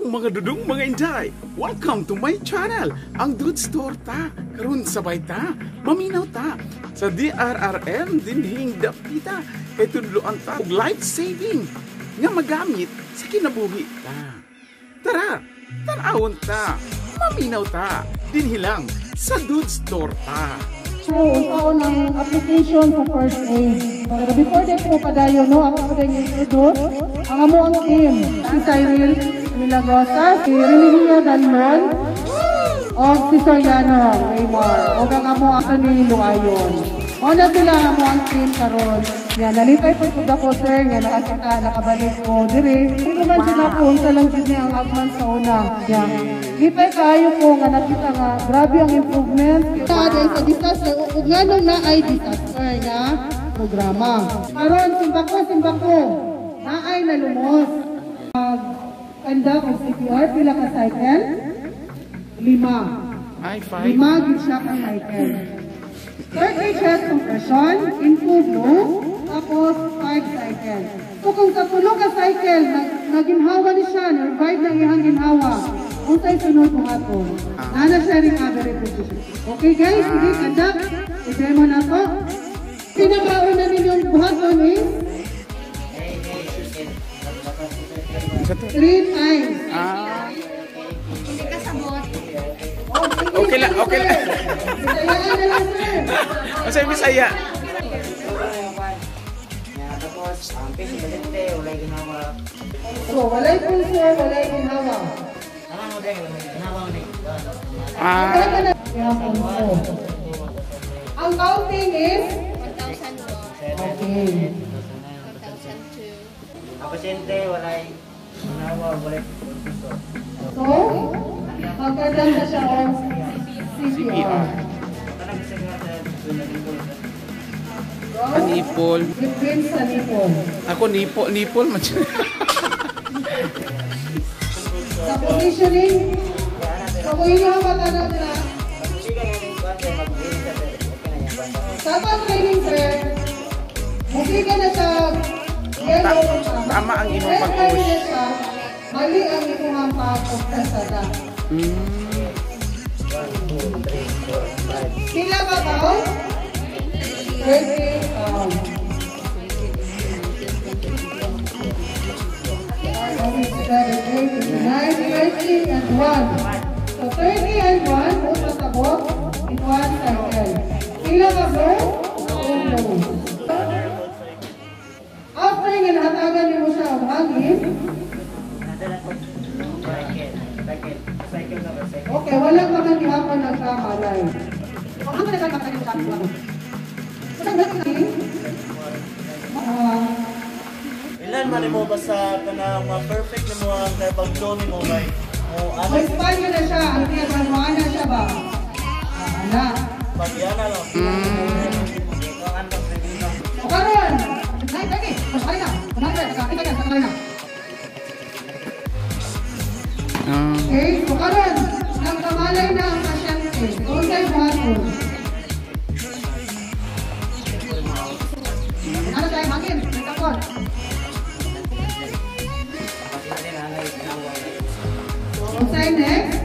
Mga dudong, mga inday! Welcome to my channel, ang Dudes Torta. Karon sabay ta, maminaw ta sa DRRM dinhing dapita kay tudloan ta og life saving nga magamit sa kinabuhi ta. Tara, tan-awon ta, maminaw ta, dinhi lang sa Dudes Torta. So, unsaon ang application sa first aid. Pero before that po padayon, no, ako po din introduce ang amo ang team. Si Cyril Milagosa, si Remigio Danlon, o si Soriano Raymar, o ang amo Anthony Luayon. Mao na sila ang amo ang team karon. Nga nalipay po pud ako, sir, nga nakakita, nakabalik ko diri. Hindi man sila ko unsa lang jud niya ang agman sa una. Yeah. Lipay kaayo ko nga nakita nga grabe ang improvement. Dahil sa disaster ug nganong naay disaster nga programa. Karon simbako simbako naay nalumos. Mag conduct og CPR, pila ka cycle? Lima. Ay, five. Lima gid siya ka cycle. 30 chest compression, into blow, tapos 5 cycle. So kung sa tulo ka cycle, naginhawa ni siya, na-revive na iyang ginhawa, unsay sunod buhaton? Nana siya recovery position. Okay guys, sige, conduct. I-demo na to. Pinakauna ninyong buhaton is 3 times. Ah, Hindi ka sabot. Oh, sige, Okay lang, sige, okay sir. lang. Bisayaan na lang, sir. Masaya Bisaya. Tapos, ang patient balente, walay ginawa. So, walay pulso, walay ginhawa. Tama mo din, walay ginawa mo din. Ah, Ang counting is? 1,001. Okay. 1,002. Ang pasyente, walay ginawa, walay pulso. So, magkadang na siya og CPR. Tanang isa nga sa nalipol. Ah, nipple. Between sa nipple. Ako nipple, nipple man siya. Sa positioning, so kung inyo ang matanaw nila, Hindi ka nga yung kwan, sir, mag-win ka, sir. Okay na yan, kwan. Sa atong training, sir, musika na siya, yellow. Tama ang imong Red pag-push. line na siya, mali ang imong pag-pressada. 1, 2, 3, 4, 5. Pila ba count? 30 count. 7, 8, 9, 30 and 1. So 30 and 1, buot pasabot in 1 cycle. Pila ka blow? 2 blows. After nga nahatagan nimo siya og hangin, Nadala ko. Cycle, cycle, cycle na ba, cycle. Okay, wala pa man gihapon nagkamalay. Ilan man nimo basta kanang mga perfect nimo ang kay pag-flow nimo kay mo ana May spine na siya, ang tiyatan na siya ba? Ana. Pag ana lang. O karon, 9:30, mas na. 9:30, na. Ah. Okay, so karon, nagkamalay na ang pasyente. Unsay buhaton? Ano tayo hangin? May takot. Pasyente na anay ginawa. Unsay next?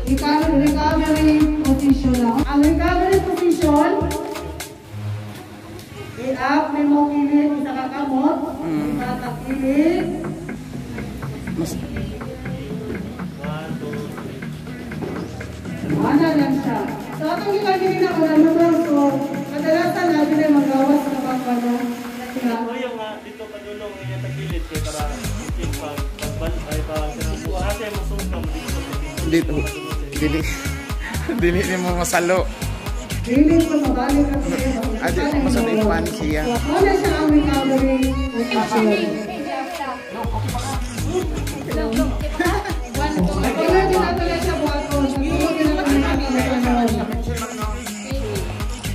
Recovery position na. Ang recovery position, i-up ni mo kilid isa ka kamot, isa ka kilid. Mas 1, 2, 3. Ana lang siya. So, atong gikan na ko na so, kadalasan lagi na magawas sa kapano. Ito yung nga dito padulong inya tagilid kay para in pag pagbal ay pag kanang buhati mo sungka mo dito sa Dito. Dili. Dili ni mo masalo. Dili ko mabalik ka sa iyo. Ah, di, masalo yung pan siya. So, ana siya ang recovery position. Kailan din nato na siya buhaton. Sa tulog din nato na siya buhaton.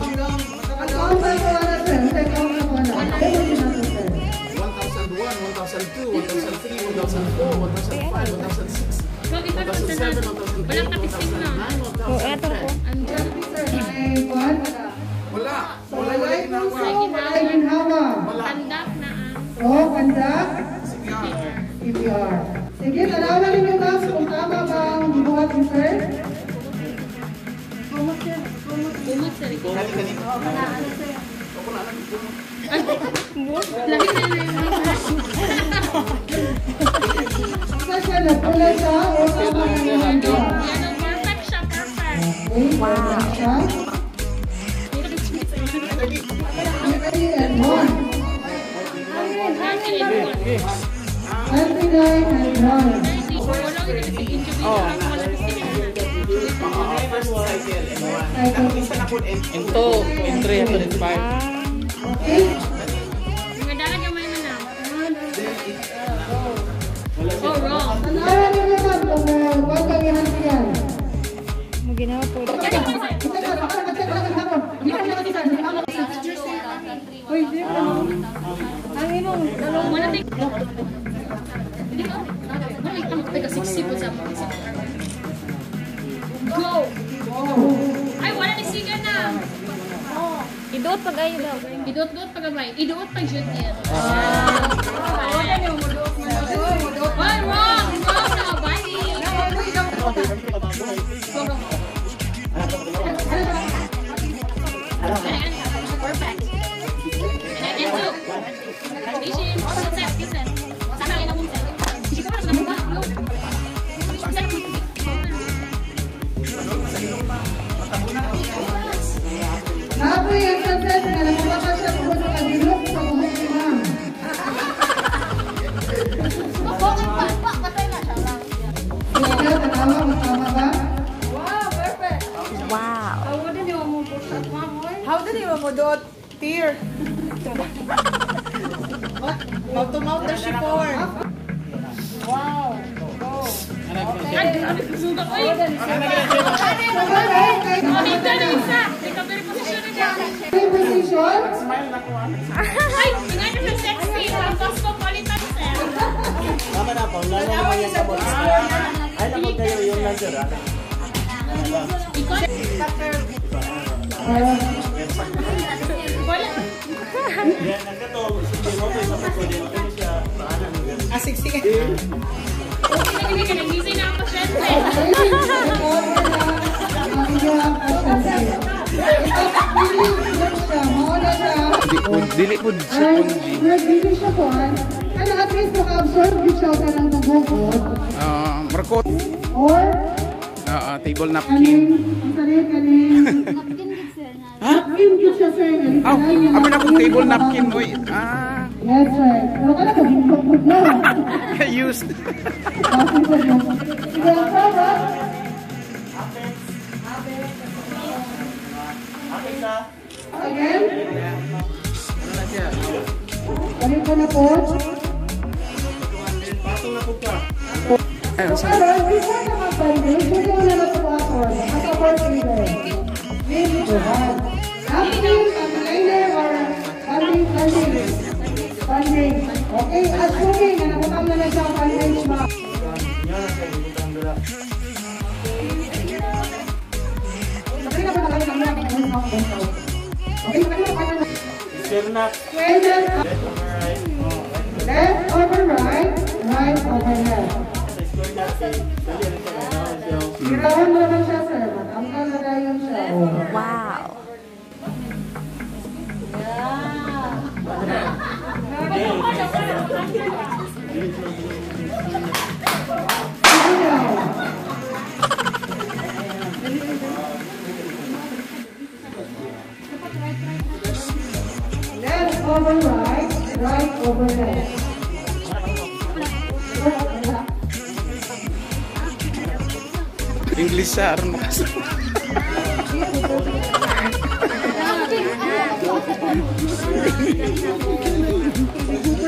Ang count sa ko ana, sir. Sa count sa ko ana. Demo din nato, sir. 1001, 1002, 1003, 1004, 1005, 1006, 1007, 1008, 1009, 1010. Sir, ay kuhan ka. Wala. So, Wala, wala walay ginawa. pulso, walay ginhawa. Wala. Conduct na ang So, conduct CPR. CPR. Sige, tanawa. sir? Kumot sir. Kumot sir. Lagi na yun. Isa siya, nagpula siya o tama na naman siya? Ano, perfect siya, perfect. Okay, perfect siya. 3 and 1. 29 and 1. First cycle and 1. Ako isa na po and 2, and 3, and 5. Okay? Oh, wrong. Tanawan niyo na kung huwag kang ihantiyan. Wala tayo. Hindi ka. Wala tayo. Teka, 60 po sa mga. Go! Ay, wala ni siga na. Iduot pag ayo daw. Iduot-duot pag gamay. Iduot pag junior. Wala ni muduot. Wrong! Wrong na! Bye! Go, go. Perfect. And two. Vision. Set, set. Sana kayo na mong set. Naapoy ang sunset nga nakabaka siya tungkol sa kabilok sa buhok ni ma'am. Sige, tanawa, matama ba? Wow. How did you mo tear? Mouth to mouth na siya for. Ay, grabe, kusuga ko eh. Isa na isa. Recovery position na siya. Position. Ay, nga na siya sexy. Ang cosmopolitan sir. Tama na po, lalo naman yan sa box. Ay, lang kayo yung laser, ah. Ikaw. Wala. Yan, ang kato, hindi mo po sa pagkodi, okay siya, paano mo ganun. Ah, sige, sige. Hindi ka nagising na ang pasyente. Dili po siya punji. Dili siya po. Ano, at least maka-absorb yun siya ka ng dugo. Markot. Or, table napkin. Kaning, ang kaning. Napkin gid sir. Napkin gid siya sir. Aw, abi na akong table napkin oy. Ah. Yes sir. Pero kana ko gipugpug na. Used. Sige, ang product. Again. Balik ko na po. Ayun, So, karon, before na mag-bandage, pwede mo na matuwaton. As a first aider. Name to have. Napkin, liner, or bandage, bandage. Bandage. Okay, assuming na nabutang na na siya ang bandage, ma'am. Square knot. Square knot. Left over right. Left over right, right over left. Sa square knot, dali rin sa kanya. Girawan mo naman siya, sir. Matanggal na tayo siya. Wow. Sige daw. Left over right, right over left. English siya, aron makasama.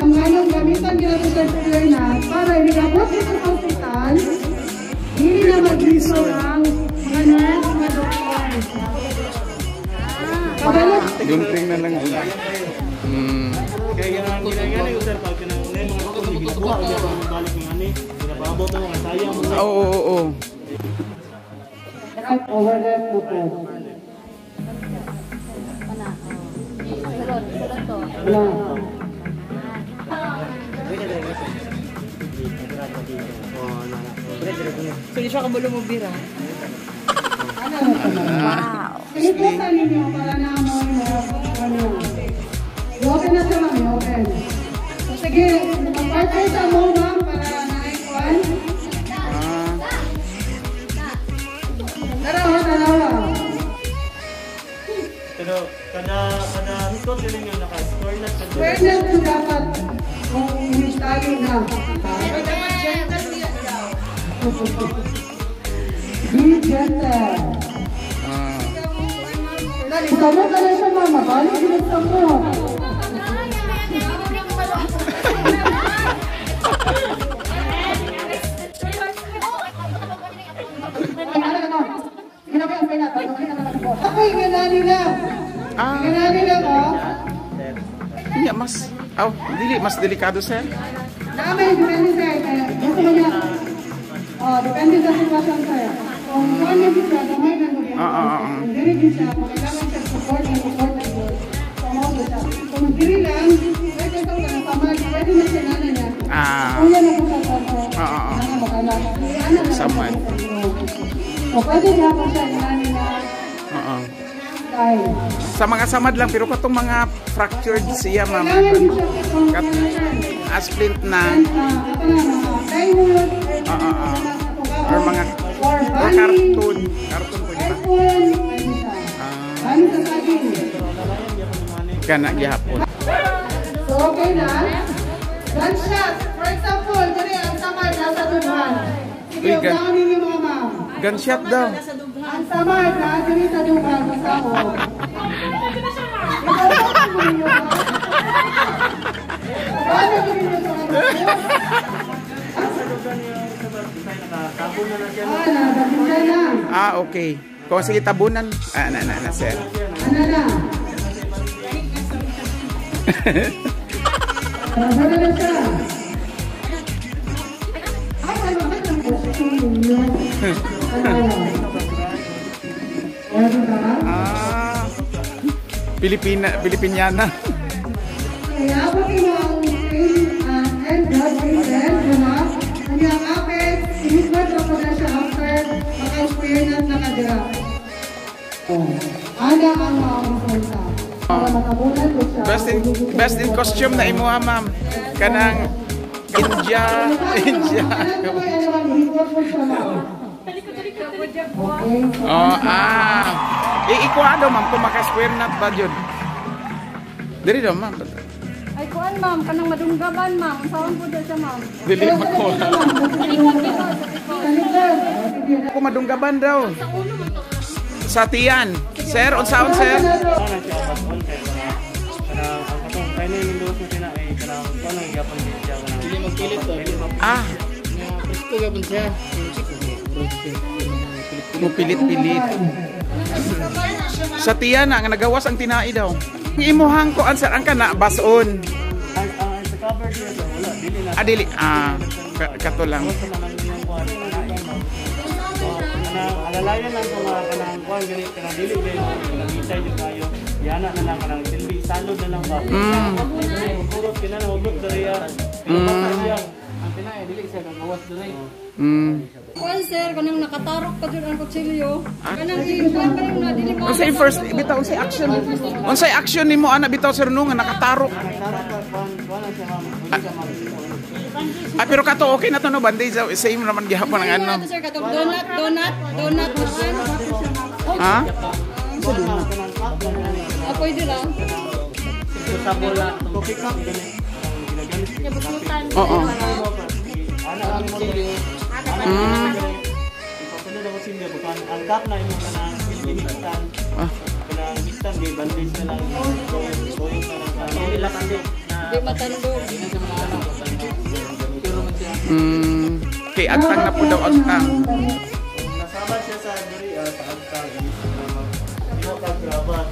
Ang anong gamitan ginato sa square knot para inabot sa hospital, hindi na mag-iso ang mga nurse, mga doktor. Kabalo. Gunting na lang. Kaya ginagana yung sir, pag kanang mga doktor, ginabuha, ginabuha, balik ng ani, ginapaabot na mga sayang. Oo, oo, oo. Right over left na po. Wala. So di siya kabulo mo bira. Wow. Ikutan ninyo para na mo ano. I-open na siya, ma'am. I-open. So, sige, mag-partner sa mo, ma'am, para na-ikuan. Tara, oh, tanawa. Pero kada hikot nila yung naka-score na sa Square na ito dapat kung tayo na. Pero dapat gentle niya daw. Be gentle. Isama ka na siya, mama. Balik din sa mo. Okay, ganani lang. Ganani lang, oh. Iya, mas, aw, dili, mas delikado, sir. Namin, depende sir. Gusto mo niya. Oh, depende sa sitwasyon, sir. Kung kuhan niya siya, gamay na niya. Kung diri din siya, kung kailangan siya support na support na support. Kung diri lang, pwede ito lang, pamag, pwede na siya nana niya. Kuya na po sa toto. Nana makala. Saman. O, pwede niya po siya nana niya. Sa mga samad lang, pero katong mga fractured siya, ma'am. Splint na. Or mga or cartoon. Cartoon po diba? Kana gihapon. So, okay na. Gunshot. For example, dali ang samad nasa dughan. Sige, ugaon ninyo mga ma'am. Gunshot daw. Ang samad na dali sa dughan, sa sahod. Ah, okay. Kung sige tabunan. Ah, na, na, na, sir. Ano na? Ano na siya? Ay, ano ba? Ah, Pilipina, Pilipiniana. Kaya abot mo ang and blood pressure, diba? Ang iyang apex, inismat na po na siya after maka-square na nakadira. Ana ang mga resulta. Para makabulan ko siya. Best in costume na imuha, ma'am. Kanang India, India. Oh, ah. Iikuha daw, ma'am, kung maka-square knot ba yun? Diri daw, ma'am. Ay, kuan, ma'am. Kanang madunggaban, ma'am. Saan po daw siya, ma'am? Dili makuha. Kung madunggaban daw. Sa tiyan. Sir, unsaon, sir? Ah. Mupilit-pilit. Sa tiyan na, nga nagawas ang tinai daw. Imuhang ko answer ang kana bason. Sa cover siya wala dili na. Ah, dili. Ah, kato lang. Alalayan lang ko mga kanang kuan gani kanang dili gani kanang itay jud kayo. Yana na lang kanang silbi salod na lang ba. Kurot kina na hugot diri ah. Ang tinai dili siya kagawas diri. Kuan sir, kanang nakatarok pa jud ang kutsilyo. Kanang ikuan pa rin na dili mo. Unsay first bitaw unsay action? Unsay action nimo ana bitaw sir no nga nakatarok? Ah, pero kato okay na to no bandage same naman gihapon ang ano. Sir, katong donut donut. Ha? Ah, pwede lang. Sa bola, coffee cup gani. Oo. Ang cup na imong kanang silbi-mistan. Kanang mistan di bandage na lang. Toyo na lang. Dili lang Di matandog. Kay agtang na po daw agtang. Nasama siya sa diri sa agtang. Imo kag grabat.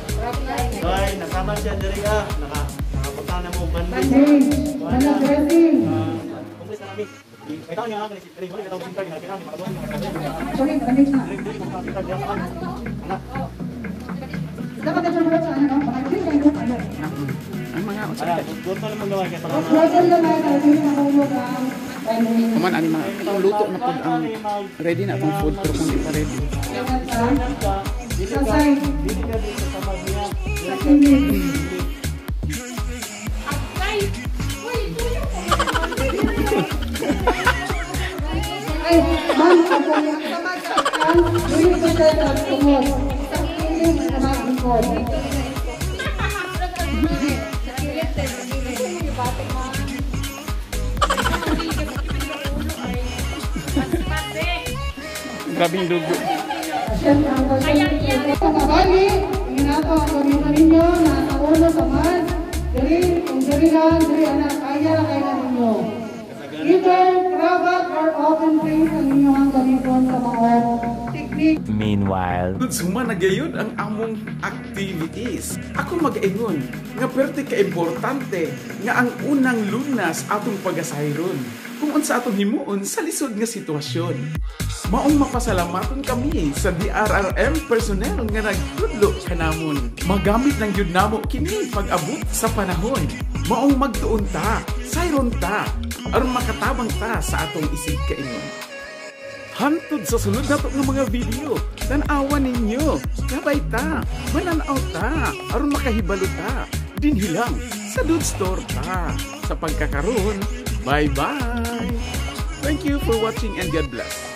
Ay, nasama siya diri ah. Nakabuta na mo bandage. Bandage. Dressing. Sorry, bandage na. Dapat na siya sa ano, baka hindi kayo ano. Ang mga Goto naman gamay kay para Goto gamay kay dili mahulog ang Kuman ani mga itong luto na pud ang ready na atong food, pero kung di pa ready. Sa side. Sa kilid. Agay! Uy, tuyo ko. Ay, ma'am, kung ang samad sa kan, dili ko sa tungod. Sa kilid, sa likod. Sa kilid, sa kilid. Pasipase. Grabing dugo. Kaya Kabali, inginato ang gamitan ninyo na sa ulo sa man. Diri, kung diri lang, diri anak, kaya na kaya ninyo. Either cravat or open face ang inyong ang gamiton sa mga technique. Meanwhile. Dudes, human na gayud ang among activities. Ako mag-ingon nga perte ka importante nga ang unang lunas atong pagasayron kung unsa atong himuon sa lisod nga sitwasyon. Maong mapasalamaton kami sa DRRM personnel nga nagtudlo kanamon. Magamit lang gyud namo kini pag-abot sa panahon. Maong magtuon ta, sayron ta, aron makatabang ta sa atong isig kaingon. Hantod sa sunod nato nga mga video, tan-awa ninyo, kabay ta, mananaw ta, aron makahibalo ta, dinhi lang sa Dudes Torta. Sa pagkakaroon, bye-bye! Thank you for watching and God bless.